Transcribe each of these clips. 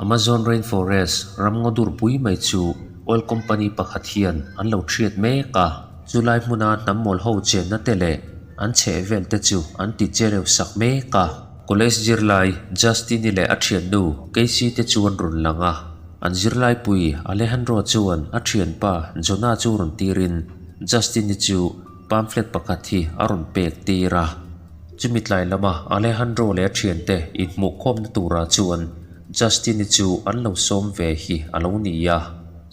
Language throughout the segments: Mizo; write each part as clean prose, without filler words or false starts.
Amazon Rainforest ramngaw durpui mai chu oil company pakhat hian an lo thiat mek a, chulai hmuna hnam mawl ho chenna te leh an chhehvel te chu an ti chereu sak mek a. College zirlai Justin-i leh a thiannu Casey te chu an rawn lang a, an zirlaipui Alejandro chuan a thianpa Jonah chu rawn tirin Justin-i chu pamphlet pakhat hi a rawn pek tir a. Chumi tlai lama Alejandro leh a thiante inhmuhkhawmna turah chuan Justin-i chu an lo sawm ve hi a lo ni a.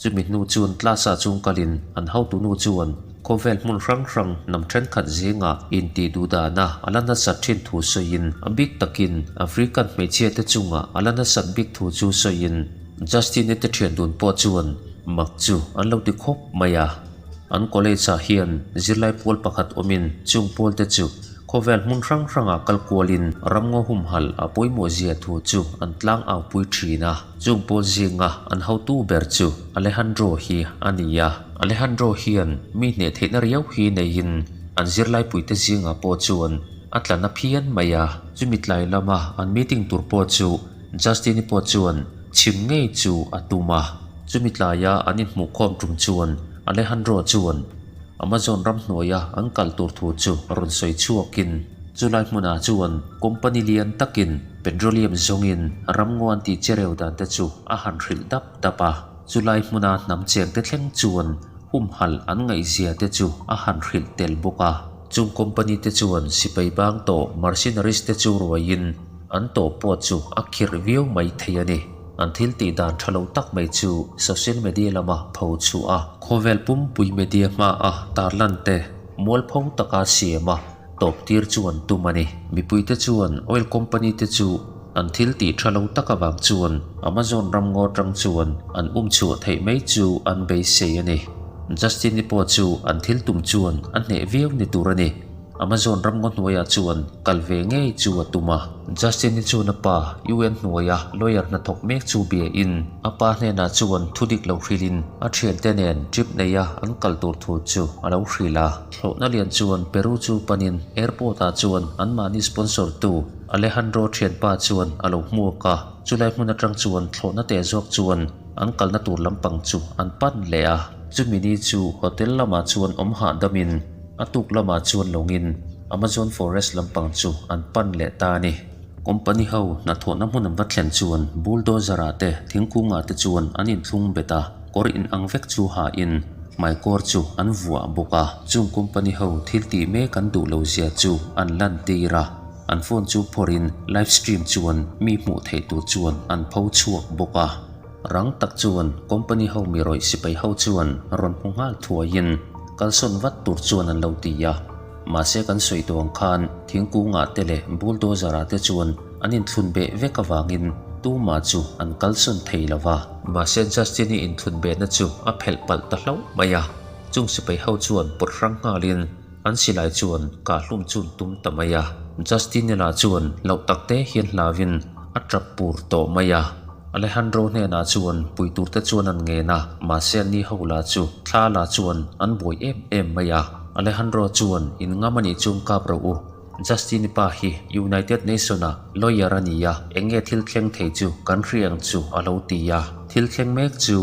Chumi hnu chuan class-ah chung kalin an hotunu chuan khawvel hmun hrang hrang hnam thenkhat zingah intih duh dana a la nasat thin thu sawiin a bik takin African hmeichhiate chungah a la nasat bik thu chu sawiin Justin-i te thian dun pawh chuan mak chu an lo ti khawp mai a. An college-ah hian zirlai pawl pakhat awmin chung pawlte chu khawvel hmun hrang hrangah kal kualin ramngaw humhalh a pawimawh zia thu chu an tlang au pui thin a. Chung pawl zinga an hotu ber chu Alejandro hi a ni a. Alejandro hian mi hneh theihna riau hi neiin an zirlaipuite zingah pawh chuan a tla na phian mai a. Chumi tlai lama an meeting tur pawh chu Justin-i pawh chuan chhim ngei chu a tum a. Chumi tlaia an inhmuhkhawm tum chuan Alejandro chuan Amazon ramhnuaia an kal tur thu chu rawn sawi chhuakin chulai hmunah chuan company lian takin petroleum zawngin ramngaw an tih chereu dan te chu a han hrilh dap dap a. Chulai hmuna hnam chengte thleng chuan humhalh an ngaihzia te chu a han hrilh tel bawk a. Chung company te chuan sipai bang tawh mercenaries te chu ruaiin an tawh pawh chu a khirh viau mai thei a ni. An thil tih dan tha lo tak mai chu social media lama pho chhuah a, khawvel pumpui media hmaa tarlan te mualpho taka siam a tawp tir chu an tum a ni. Mipuite chuan oil company te chu an thil tih tha lo tak avang chuan Amazon ramngaw tang chuan an um chhuah theih mai chu an beisei a ni. Justin-i pawh chu an thil tum chuan a hneh viau ni tur a ni. Amazon ramngaw hnuaiah chuan kal ve ngei chu a tum a. Justin-i chuan a pa UN hnuaia lawyer hnathawk mek chu biain a pa hnenah chuan thu dik lo hrilhin a thiante nen trip neia an kal tur thu chu a lo hrilh a. Thlawhna lian chuan Peru chu panin airport-ah chuan anmahni sponsor tu Alejandro thianpa chuan a lo hmuak a. Chulai hmun atang chuan thlawhna teh zawk chuan an kalna tur lampang chu an pan leh a. Chumi ni chu hotel lamah chuan awm hahdamin A tuk lamah chuan lawngin Amazon Forest lampang chu an pan leh ta a ni. Company ho hnathawhna hmun an va thlen chuan bulldozer ah te thingkung ah te chuan an inthlung bet a, kawr in ang vek chu hahin hmaikawr chu an vuah bawk a. Chung company ho thil tih mek an duh lo zia chu an lan tir a, an phone chu phawrhin live stream chuan mi hmuh theih tur chuan an pho chhuak bawk a. Rang tak chuan company ho mi rawih sipai ho chuan rawn hmu nghal thuaiin kalsawn vat tur chuan an lo ti a. Mahse kan sawi tawh ang khan thingkungah te leh bulldozer ah te chuan an inthlun beh vek avangin tumah chu an kalsawn thei lo va. Mahse Justin-i inthlun behna chu a phelh palh ta hlauh mai a, chung sipai ho chuan pawt hrang nghalin an silai chuan kahhlum chun tum ta mai a. Justin-i lah chuan loh tak te hian hlauin a tap pur tawh mai a. Alejandro hnenah chuan pui turte chuan an ngen a, mahse an ni ho lah chu thla lah chuan an buai em em mai a. Alejandro chuan in ngam a nih chung kap ro u. Justin-i pa hi United Nation-a lawyer a ni a, eng nge thil thleng thei chu kan hria ang chu a lo ti a. Thil thleng mek chu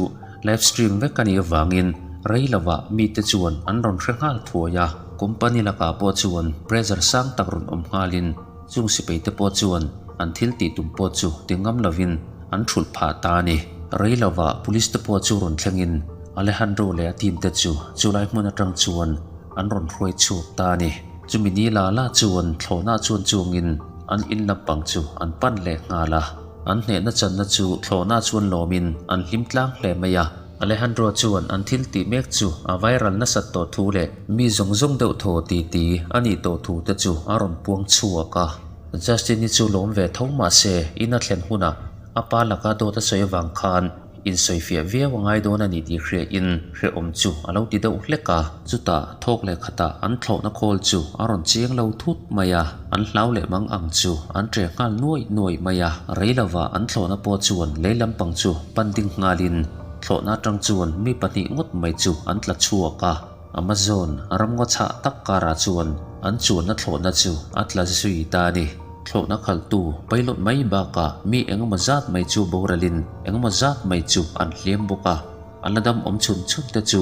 live stream vek a nih avangin rei lovah mite chuan an rawn hre nghal thuai a. Company lakah pawh chuan pressure sang tak rawn awm nghalin Chung sipaite pawh chuan an thil tih tum pawh chu ti ngam lovin an thulh phah ta a ni. Rei lovah police te pawh chu rawn thlengin Alejandro leh a team te chu chulai hmun atang chuan an rawn hruai chhuak ta a ni. Chumi ni la la chuan thlawhna chuan chungin an in lampang chu an pan leh nghal a. An hnehna channa chu thlawhna chuan lawmin an hlim tlang hle mai a. Alejandro chuan an thil tih mek chu a viral nasat tawh thu leh mi zawng zawng deuh thaw ti ti a nih tawh thu te chu a rawn puang chhuak a. Justin-i chu lawm ve tho mah se in a thlen hunah a pa laka dawt a sawi avang khan insawifiah viau a ngai dawn a ni tih hriain hrehawm chu a lo ti deuh hlek a. Chutah thawk leh khatah an thlawhna khawl chu a rawn chiang lo thut mai a, an hlau leh mang ang chu an ṭe nghal nuai nuai mai a. Rei lovah an thlawhna pawh chuan lei lampang chu pan ding nghalin thlawhna atang chuan mi pahnih ngawt mai chu an tla chhuak a. Amazon ramngaw chhah tak karah chuan an chuanna thlawhna chu a tla zui ta a ni. Thlawhna khaltu pilot mai bakah mi engemaw zat mai chu boralin engemaw zat mai chu an hliam bawk a. A la dam awm chhun chhun te chu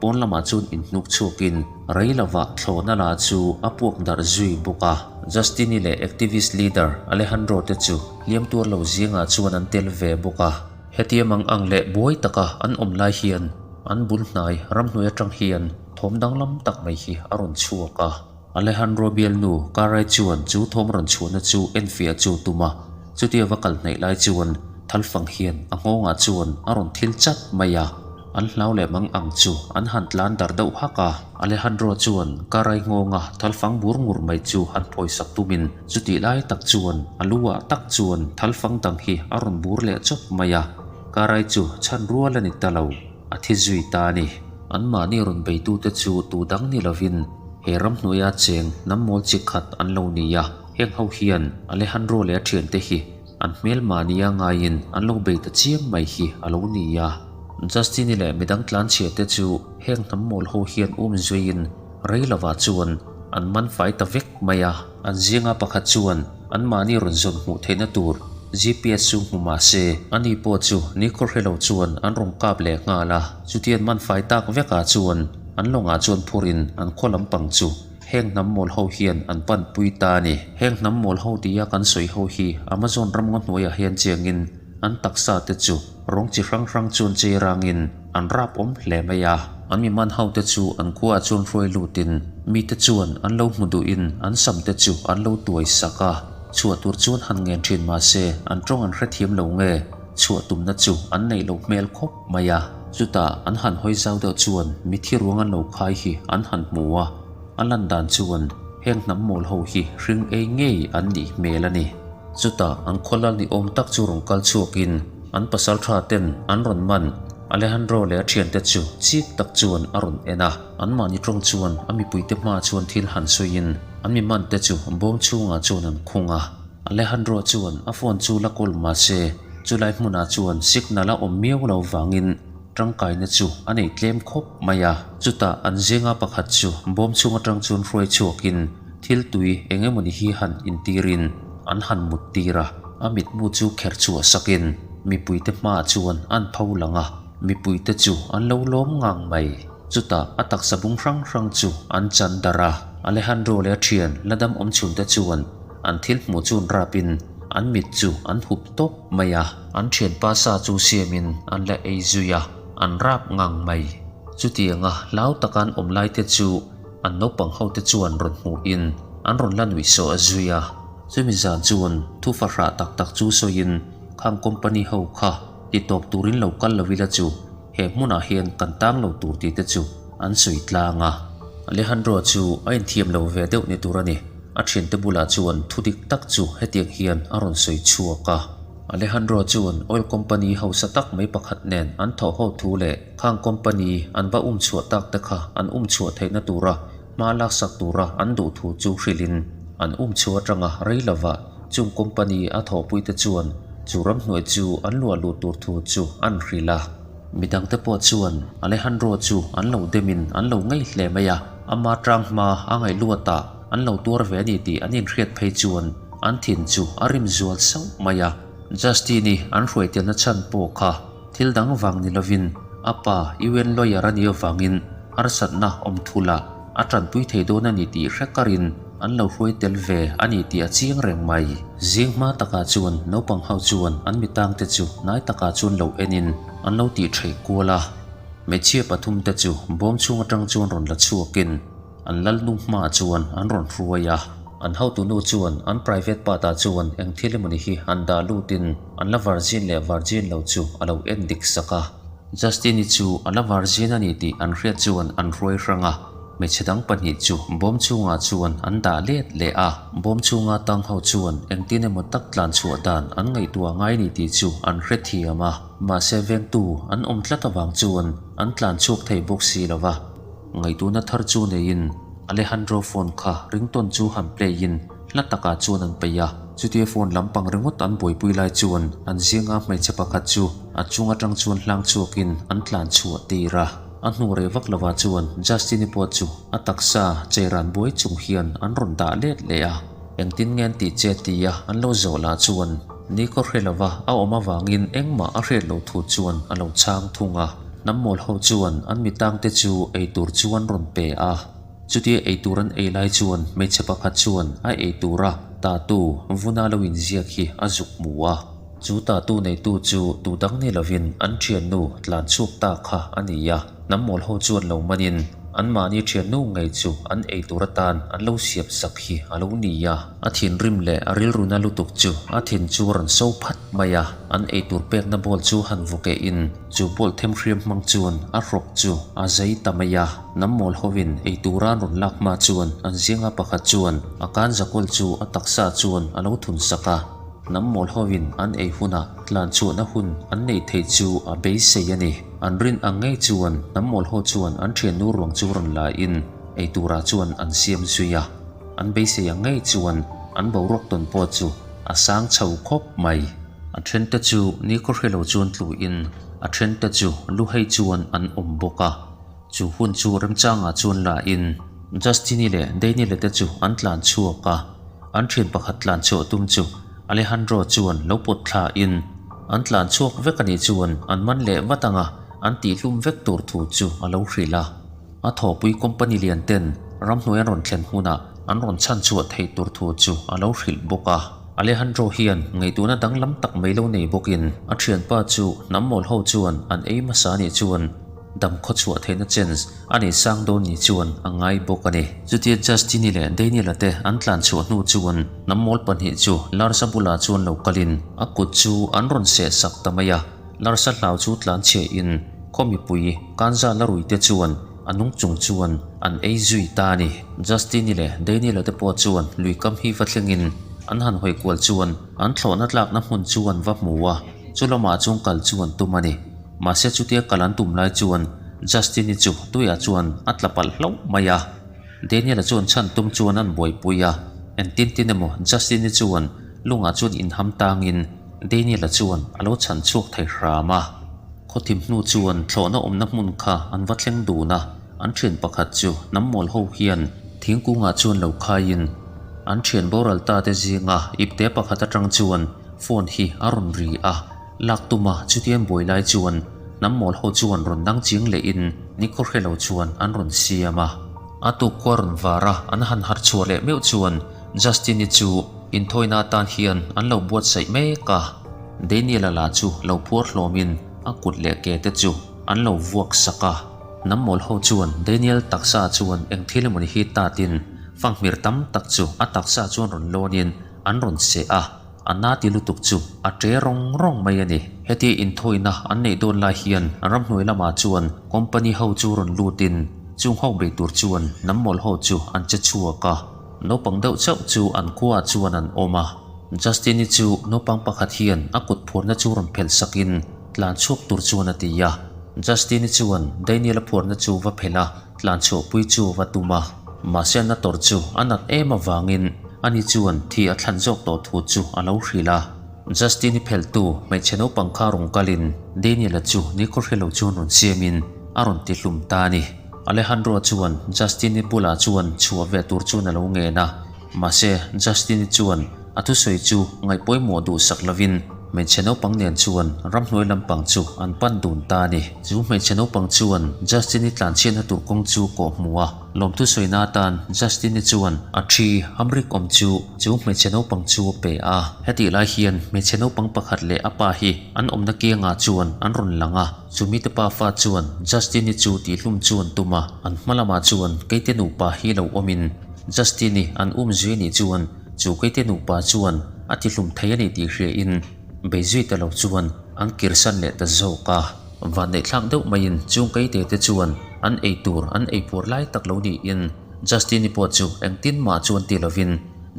pawn lamah chuan inhnuk chhuakin rei lovah thlawhna la chu a puak darh zui bawk a. Justini leh activist leader Alejandro te chu hliam tuar lo zingah chuan an tel ve bawk a. Hetia mang ang leh buai taka an awm lai hian an bul hnai ramhnuai atang hian thawm danglam tak mai hi a rawn chhuak a. Alejandro bialnu Karai chuan chu thawm rawn chhuahna chu enfiah chu tum a, chutia va kal hnaih lai chuan Thalfang hian a nghawngah chuan a rawn thil chat mai a, an hlau leh mang ang chu an han tlan darh deuh hak a. Alejandro chuan Karai nghawnga Thalfang bur ngur mai chu han phawisak tumin chutih lai tak chuan a lu ah tak chuan Thalfang dang hi a rawn bur leh chawp mai a, Karai chu chhan rual a ni ta lo. A thi zui ta a ni. Anmahni rawn beitute chu tu dang ni lovin he ramhnuaia cheng hnam mawl chi khat an lo ni a, heng ho hian Alejandro leh a thiante hi an hmel mahnia ngaiin an lo bei ta chiam mai hi a lo ni a. Justini leh midang tlanchhiate chu heng hnam mawl ho hian um zuiin rei lovah chuan an man fai ta vek mai a. An zinga pakhat chuan anmahni rawn zawn hmuh theihna tur GPS chu hmu mah se, ani pawh chu nikhaw hre lo chuan an rawn kap leh nghal a. Chuti an man fai tak vekah chuan an lawngah chuan phurin an khaw lampang chu heng hnam mawl ho hian an panpui ta a ni. Heng hnam mawl ho tia kan sawi ho hi Amazon ramngaw hnuaiah hian chiangin an taksa te chu rawng chi hrang hrang chuan chei rangin an rap awm hle mai a. An mi man ho te chu an khuaah chuan hruai lutin mite chuan an lo hmu duhin an sam te chu an lo tuai sak a. Chhuah tur chuan han ngen thin mah se an tawng an hrethiam lo nge chhuah tumna chu an neih loh hmel khawp mai a. Chutah an han hawi zau deuh chuan mithi ruang an lo khai hi an han hmu a, a lan dan chuan heng hnam mawl ho hi hring ei ngei an nih hmel a ni. Chutah an khawlal ni awm tak chu rawn kal chhuakin an pasal tha ten an rawn man Alejandro leh a thiante chu chik tak chuan a rawn en a. Anmahni tawng chuan a mipuite hma chuan thil han sawiin an mi mante chu bawm chhungah chuan an khung a. Alejandro chuan a phone chu la kawl mah se chulai hmunah chuan signal a awm miau lo vangin tangkaina chu a nei tlem khawp mai a. Chutah an zinga pakhat chu bawm chhung atang chuan hruai chhuakin thil tui eng emawni hi han intirin an han mut tir a, a mitmu chu kher chhuah sakin mipuite hmaah chuan an pho lang a, mipuite chu an lo lawm ngang mai. Chutah a taksa bung hrang hrang chu an chan darh a, Alejandro leh a thian la dam awm chhunte chuan An thil hmuh chu an rapin an mit chu an hup tawp mai a. An thianpa sa chu siamin an la ei zui a, an rap ngang mai. Chutianga hlau taka an awm laite chu an naupang hote chuan rawn hmuhin an rawn la nuih sawh zui a. Chumi zan chuan thu fahrah tak tak chu sawiin khang company ho kha ti tawp turin lo kal lo ila chu he hmunah hian kan tang lo tur tih te chu an sawi tlang a. Alejandro chu a inthiam lo ve deuh ni tur a ni. A thiante bulah chuan thu dik tak chu hetiang hian a rawn sawi chhuak a. Alejandro chuan oil company hausa tak mai pakhat nen an thawh ho thu leh khang company an va um chhuah tak te kha an um chhuah theihna tura hma laksak tura an duh thu chu hrilhin an um chhuah atanga rei lovah chung company a thawhpuite chuan chu ramhnuai chu an luah luh tur thu chu an hrilh a. Midangte pawh chuan Alejandro chu an lo demin an lo ngei hle mai a, ama tang hma a ngaih luatah an lo tuar ve a ni tih an inhriat phei chuan an thin chu a rim zual sauh mai a. Justin-i an hruai telna chhan pawh kha thil dang vang ni lovin a pa UN lawyer a nih avangin harsatna awm thul a a tanpui thei dawn a ni tih hre karin an lo hruai tel ve a ni tih a chiang reng mai. Zing hma takah chuan naupang ho chuan an mitangte chu hnai takah chuan lo enin an lo tih theih kual a. Hmeichhia pathumte chu bawm chhung atang chuan rawn la chhuakin an lalnu hmaah chuan an rawn hruai a. An hotunu chuan an private part ah chuan eng thil emawni hi an dah lutin an la virgin leh virgin lo chu a lo en dik sak a. Justin-i chu a la virgin a ni tih an hriat chuan an hruai hrang a, hmeichhe dang pahnih chu bawm chhungah chuan an dah let leh a. Bawm chhunga tang ho chuan engtin emaw tak tlan chhuah dan an ngaihtuah ngai ni tih chu an hrethiam a, mahse vengtu an awm tlat avang chuan an tlan chhuak thei bawk si lo va. Ngaihtuahna thar chu neiin Alejandro phone kha ringtone chu han play in hla takah chuan an peih a. Chutia phone lampang ringawt an buaipui lai chuan an zinga hmeichhe pakhat chu a chung atang chuan hlang chhuakin an tlan chhuah tir a. A hnu rei vak lovah chuan Justin-i pawh chu a taksa cheiran buai chung hian an rawn dah let leh a. Engtin nge an tih che tia an lo zawh lah chuan nikhaw hre lova a awm avangin engmah a hriat loh thu chuan a lo chhang thung a. Hnam mawl ho chuan an mitangte chu eitur chu an rawn pe a. Chutia eitur an ei lai chuan hmeichhe pakhat chuan a eitura tatu vuna lo inziak hi a zuk hmu a. Chu tatu neitu chu tu dang ni lovin an thiannu tlan chhuak ta kha a ni a. Hnam mawl ho chuan lo manin anmahni thiannu ngei chu an eitur atan an lo siam sak hi a lo ni a. A thinrim leh a rilruna lutuk chu a thin chu a rawn so phat mai a, an eitur pekna bowl chu han vukehin Chu pawlh themhriam hmang chuan a hrawk chu a zai ta mai a, hnam mawl hovin eitura an rawn lak hma chuan an zinga pakhat chuan a kan zakawl chu a taksa chuan a lo thun sak a, hnam mawl hovin an ei hunah tlan chhuahna hun an neih theih chu a beisei a ni. An rin ang ngei chuan hnam mawl ho chuan an thiannu ruang chu rawn la in eitura chuan an siam zui a, an beisei ang ngei chuan an boruak tawn pawh chu a sang chho khawp mai. A thente chu nikhaw hre lo chuan tluin a thente chu lu hei chuan an awm bawk a. Chu hun chu remchangah chuan lahin Justini leh Daniel-a te chu an tlan chhuak a, an thian pakhat tlan chhuah tum chu Alejandro chuan lo pawt thlain an tlan chhuak vek a nih chuan an man leh vat anga an tihhlum vek tur thu chu a lo hrilh a. A thawhpui company lian ten ramhnuai an rawn thlen hunah an rawn chhan chhuah theih tur thu chu a lo hrilh bawk a. Alejandro hian ngaihtuahna danglam tak mai lo nei bawkin a thianpa chu hnam mawl ho chuan an ei hmasa anih chuan dam khaw chhuah theihna chance a nei sang dawn ni chuan a ngai bawk a ni. Chutia Justini leh Daniel-a te an tlan chhuah hnu chuan hnam mawl pahnih chu Larsa bulah chuan lo kalin a kut chu an rawn seh sak ta mai a. Larsa hlau chu tlan chhiah in khaw mipui Kanza la rui te chuan a nung chung chuan an ei zui ta a ni. Justini leh Daniel-a te pawh chuan lui kam hi va thleng in an han hawi kual chuan an thlawhna tlakna hmun chu an va hmu a, chu lamah chuan kal chu an tum a ni. Mahse chutia kal an tum lai chuan Justini chu tuiah chuan a tla palh hlauh mai a. Daniel-a chuan chhan tum chuan an buaipui a, engtin tin emaw Justini chuan lungah chuan inham tangin Daniel-a chuan a lo chhan chhuak thei hram a. Khawthim hnu chuan thlawhna awmna hmun kha an va thleng dun a, an thian pakhat chu hnam mawl ho hian thingkungah chuan lo khaiin an thian boral ta te zinga ipte pakhat atang chuan phone hi a rawn ri a, lak tuma chutiang buai lai chuan hnam mawl ho chuan rawn dang ching lehin nikhaw hre lo chuan an rawn siam a. A tuk khua rawn var a, an han harh chhuah leh meuh chuan Justin-i chu inthawina atan hian an lo buatsaih mek a. Daniel-a lah chu lo phuar hlawmin a kut leh ke te chu an lo vuak sak a. Hnam mawl ho chuan Daniel taksa chuan eng thil emawni hi tatin fanghmir tam tak chu a taksa chuan rawn lawnin an rawn seh a, a na ti lutuk chu a ṭe rawng rawng mai a ni. Hetia inthawina an neih dawn lai hian ramhnuai lamah chuan company ho chu rawn lutin chung ho bei tur chuan hnam mawl ho chu an che chhuak a. Naupang deuh chauh chu an khuaah chuan an awm a, Justin-i chu naupang pakhat hian a kut phuarna chu rawn phelh sakin tlan chhuak tur chuan a ti a. Justin-i chuan Daniel-a phuarna chu va phelh a, tlan chhuahpui chu va tum a. Mahse a na tawrh chu a nat em avangin ani chuan thi a thlan zawk tawh thu chu a lo hrilh a. Justin-i phelhtu hmeichhe naupang kha rawn kalin Daniel-a chu nikhaw hre lo chuan rawn siamin a rawn tihlum ta a ni. Alejandro chuan Justin-i bulah chuan chhuah ve tur chuan a lo ngen a, mahse Justin-i chuan a thusawi chu ngaihpawimawh duhsak lovin hmeichhe naupang nen chuan ramhnuai lampang chu an pan dun ta a ni. Chu hmeichhe naupang chuan Justin-i tlanchhiatna tur kawng chu kawh hmu a, lawm thusawina atan Justin-i chuan a thi hamrik awm chu chu hmeichhe naupang chu a pe a. Hetih lai hian hmeichhe naupang pakhat leh a pa hi an awmna kiangah chuan an rawn lang a. Chumite pafa chuan Justin-i chu tihhlum chu an tum a, an hma lamah chuan Keite nupa hi lo awmin Justin-i an um zui anih chuan chu Keite nupa chuan a tihlum thei a ni tih hriain bei zui ta lo chuan an kirsan leh ta zawk a. Vanneihthlak deuh maiin chung Keite te chuan an ei tur an ei puar lai tak lo niin Justin-i pawh chu engtin mah chuan ti lovin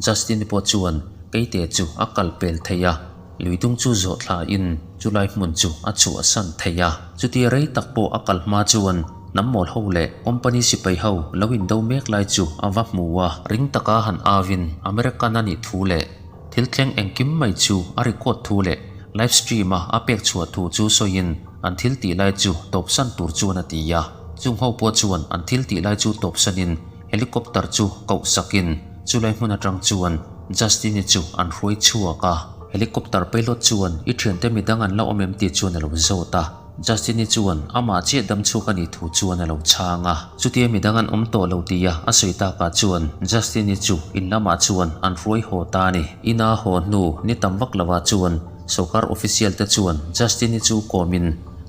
Justin-i pawh chuan Keite chu a kal pel thei a. Luidung chu zawh thlain chulai hmun chu a chhuahsan thei a. Chutia rei tak pawh a kal hma chuan hnam mawl ho leh company sipai ho lo indo mek lai chu a va hmu a. Ring taka han avin American a nih thu leh thil thleng engkim mai chu a record thu leh live stream a a pek chhuah thu chu sawiin an thil tih lai chu tawpsan tur chuan a ti a. Chung ho pawh chuan an thil tih lai chu tawpsanin helicopter chu koh sakin chulai hmun atang chuan. Justin-i chu an hruai chhuak a. Helicopter pilot chuan i thiante midang an la awm em tih chuan a lo zawt a. Justin-i chuan amah chiah dam chhuak a nih thu chuan a lo chhang a. Chutia midang an awm tawh lo tia a sawi takah chuan Justin-i chu in lamah chuan an hruai haw ta a ni. Ina haw hnu ni tam vak lovah chuan sawrkar official te chuan Justin-i chu kawmin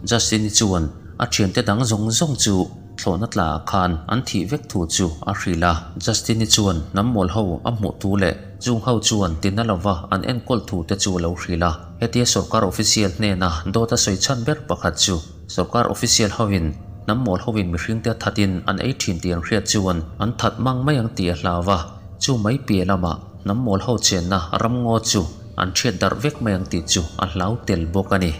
Justin-i chuan a thiante dang zawng zawng chu Thlawhna tla ah khan an thih vek thu chu a hrilh a. Justin-i chuan hnam mawl ho a hmuh thu leh chung ho chuan tina lova an enkawl thu te chu a lo hrilh a. Hetia sorkar official hnena dawt a sawi chhan ber pakhat chu sorkar official hoin hnam mawl hoin mihringte thatin an ei thin tih an hriat chuan an that mang mai ang tih a hlau a. Chu mai piah lamah hnam mawl ho chenna ramngaw chu an thiat darh vek mai ang tih chu a hlau tel bawk a ni.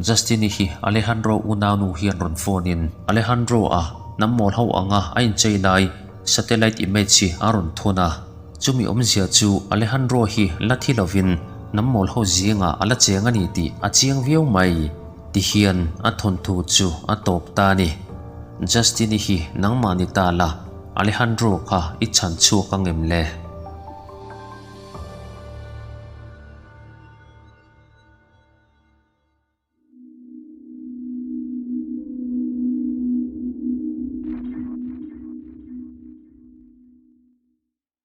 Justin-i hi Alejandro unaunu hian rawn phone in Alejandro a hnam mawl ho anga a inchei lai satellite image hi a rawn thun a. Chumi awmzia chu Alejandro hi la thi lovin hnam mawl ho zingah a la cheng a ni tih a chiang viau mai ti hian a thawnthu chu a tawp ta a ni. Justin-i hi nangmah ni ta la, Alejandro kha i chhan chhuak ang em le?